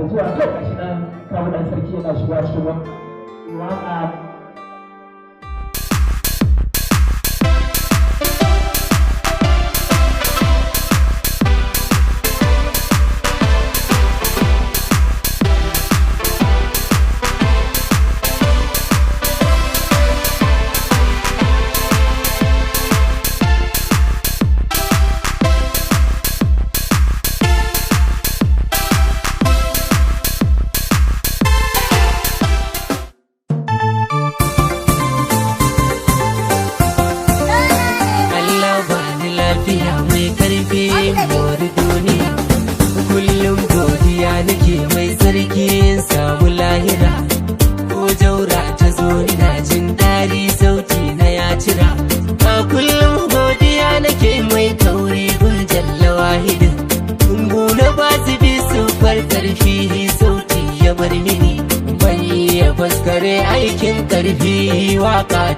zuwa. To gashi nan Kawu Dan Sarki yana shiga cikin waka.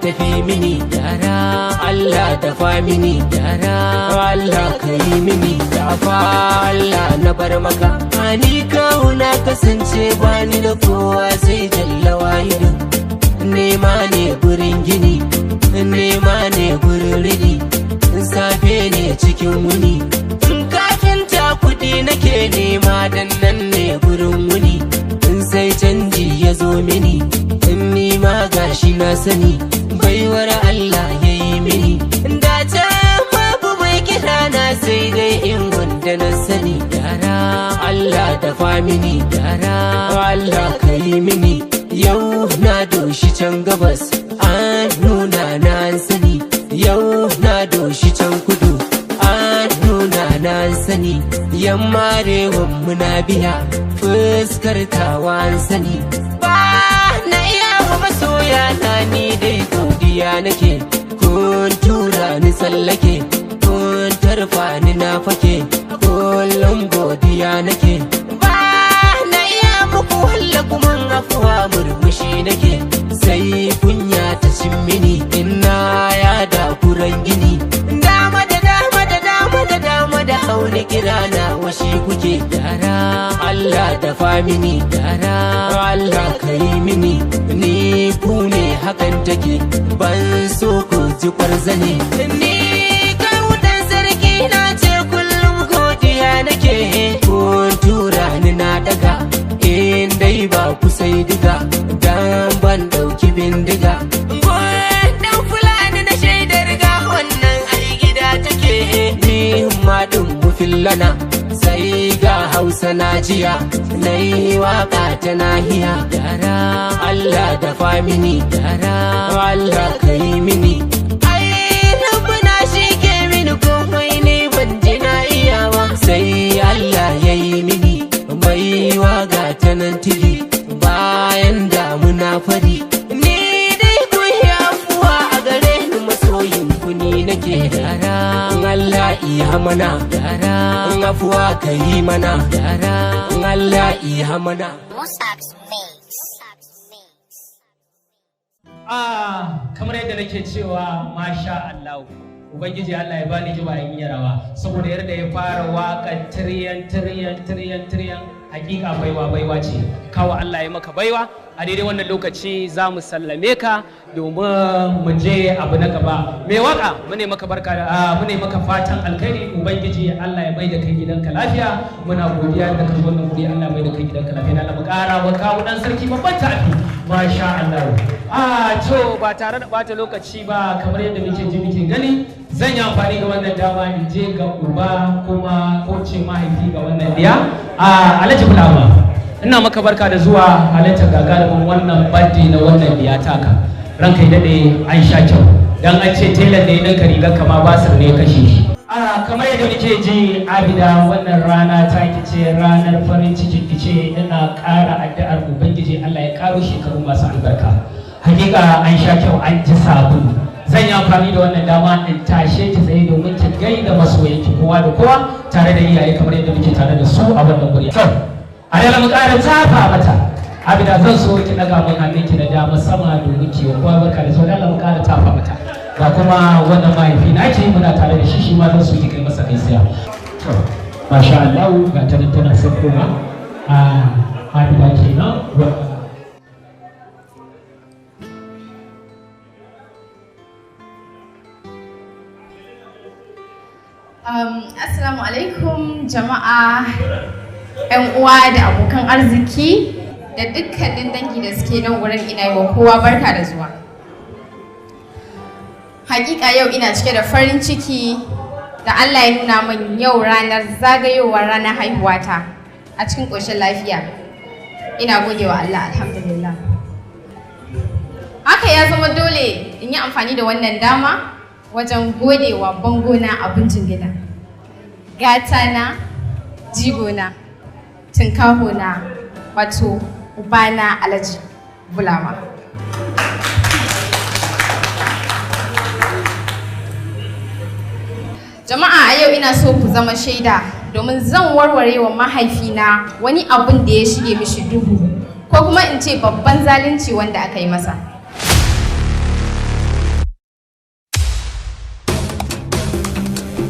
Tafi mini yara Allah tafa mini yara Allah kai mini tafa Allah na bar maka ani kawo na kasance bani da kowa sai jalla wahidu nema ne gurin gini nema ne gurin rini safe ne cikin wuni kafin ta kudi nake nema dan nan ne gurin wuni in sai canji ya zo mini in nima gashi na sani baiwar Allah ya yi mini da can babu mai kira na sai dai in wanda na sani yara Allah tafa mini yara Allah ka yi mini yau na doshi can gabas an nuna na sani yau na doshi can kudu an nuna na sani yamma rewan muna biya fuskar tawa an sani ba na iya wa masoya na ni dai godiya nake kun tura ni tsallake kun tarfa ni na fake kullum godiya nake ba na iya muku halla kuma afuwa murmushi nake sai kunya ta cin mini ina ya da kuran gini dama da dama da dama da dama da hauni kira na washi kuke yara Allah dafa mini yara Allah kai mini ni ku ne hakan take ban so ku ji kwarzane ni Kawu Dan Sarki na ce kullum godiya nake kun tura ni na daga in dai ba ku sai diga dan ban dauki bindiga dan fulani na shaidar ga wannan ai gida take ni ma din mu fillana sai ga Hausa na jiya na yi waka ta nahiya yara Allah dafa mini yara Allah ka yi mini ai rabbana shi ke mini komai ne ban ji na iyawa sai Allah ya yi mini baiwa ga ta nan tili bayan damuna fari ni dai ku yi afuwa a gare ni masoyin ku ni nake yara Allah iya mana yara afuwa ka yi mana yara Allah iya mana. Kamar yadda nake cewa masha Allah Ubangiji Allah ya bani kiba in yi rawa saboda yadda ya fara waka tiriyan tiriyan tiriyan tiriyan hakika baiwa baiwa ce kawo Allah ya maka baiwa. A daidai wannan lokaci za mu sallame ka domin mu je abu na gaba. Mai waka mune maka barka mune maka fatan alkhairi. Ubangiji Allah ya mai da kai gidanka lafiya. Muna godiya da ka zo wannan guri, Allah ya mai da kai gidanka lafiya. Allah mu ƙara wa Kawu Dan Sarki babban tafi masha Allah. To ba tare da bata lokaci ba kamar yadda muke ji muke gani zan yi amfani ga wannan dama in je ga uba kuma ko ce mahaifi ga wannan diya Alhaji Bulama. Ina maka barka da zuwa halartar gagarumin wannan birthday na wannan diya taka. Ranka ya dade an sha kyau dan an ce telan ne ɗinka rigar kama basir ne kashe shi. Kamar yadda muke ji Abida wannan rana ta kice ranar farin ciki kice ina ƙara addu'ar Ubangiji Allah ya ƙaro shekaru masu albarka. Hakika an sha kyau an ji sabulu. Zan yi amfani da wannan dama in tashe ki tsaye domin ki gaida masoyanki kowa da kowa tare da iyaye kamar yadda muke tare da su a wannan guri. To, a dala mu ƙara tafa mata. Abida zan so ki ɗaga min hannunki na dama sama domin ki wa kowa barka da zuwa. Dala mu ƙara tafa mata. Ga kuma wannan mahaifi naki muna tare da shi, shi ma zan so ki kai masa gaisuwa. To, masha Allah ga ta nan tana saukowa. A Abida kenan. Assalamu alaikum jama'a, 'yan uwa da abokan arziki da dukkanin dangi da suke nan wurin, ina yi wa kowa barka da zuwa. Hakika yau ina cike da farin ciki da Allah ya nuna min yau ranar zagayowar ranar haihuwata a cikin ƙoshin lafiya. Ina gode wa Allah, alhamdulillah. Haka ya zama dole in yi amfani da wannan dama wajen godewa bangona abincin gida. Gata na, jigona, tinkahona, wato ubana Alhaji Bulama. Jama'a, a yau ina so ku zama shaida domin zan warware wa mahaifina wani abun da ya shige mishi duhu, ko kuma in ce babban zalunci wanda aka yi masa.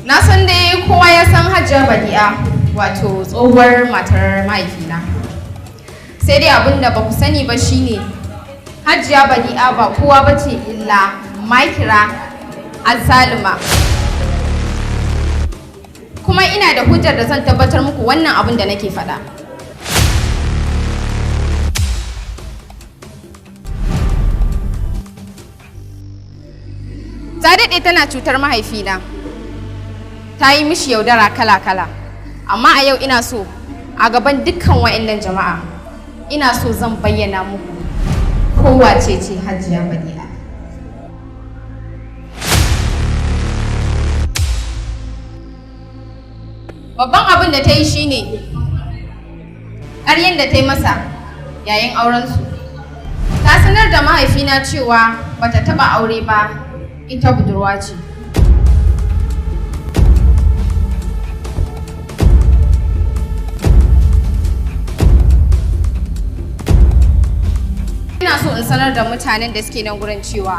Na san dai kowa ya san Hajiya Badi'a, wato tsohuwar matar mahaifina. Sai dai abin da ba ku sani ba shine Hajiya Badi'a ba kowa ba ce illa makira, azzaluma. Kuma ina da hujjar da zan tabbatar muku wannan abin da nake faɗa. Ta daɗe tana cutar mahaifina. Ta yi mishi yaudara kala-kala. Amma a yau ina so a gaban dukkan wa'annan jama'a, ina so zan bayyana muku kowace ce Hajiya Badi'a. Babban abin da ta yi shine ƙaryen da ta yi masa yayin aurensu. Ta sanar da mahaifina cewa bata taɓa aure ba, ita budurwa ce. Ina so in sanar da mutanen da suke nan gurin cewa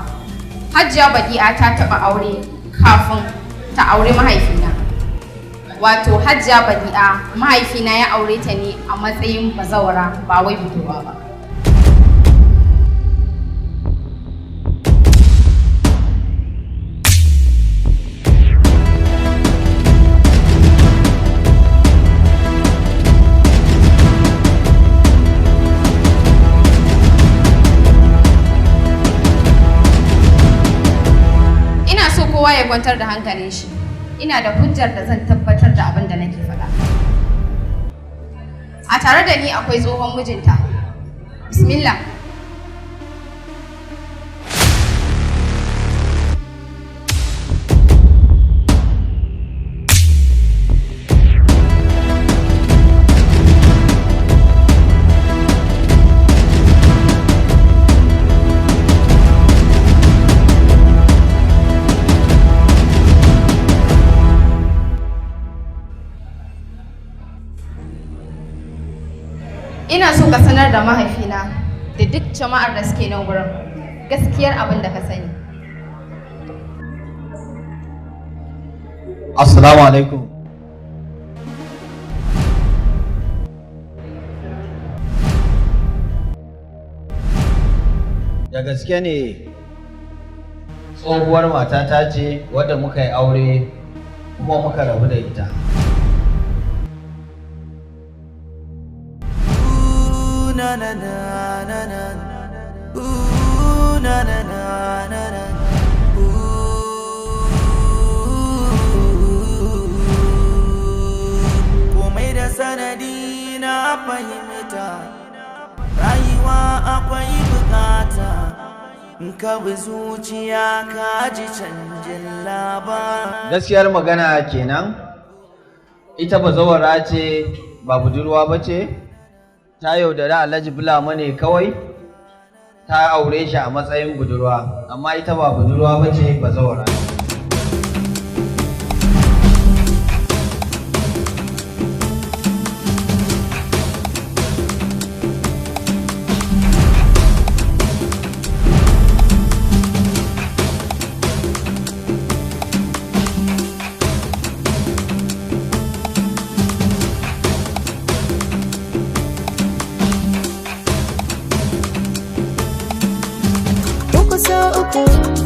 Hajiya Badi'a ta taɓa aure kafin ta aure mahaifina. Wato Hajiya Badi'a, mahaifina ya aure ta ne a matsayin bazawara, ba wai budurwa ba. Ina so kowa ya kwantar da hankalin shi. Ina da hujjar da zan tabbatar da abin da nake faɗa. A tare da ni akwai tsohon mijinta. Bismillah. Ina so ka sanar da mahaifina da duk jama'ar da suke nan gurin gaskiyar abin da ka sani. Assalamu alaikum. Da gaske ne tsohuwar matata ce wadda muka yi aure kuma muka rabu da ita. Ooh, na na na na na. Ooh, na na na na na. Ooh. Komai da sanadi na fahimta, rayuwa akwai bukata. In ka bi zuciya ka ji canjin labari. Gaskiyar magana kenan, ita bazawara ce, ba budurwa ba ce, ta yaudari Alhaji Bulama ne kawai, ta aure shi a matsayin budurwa, amma ita ba budurwa ba ce, bazawara ce. Na.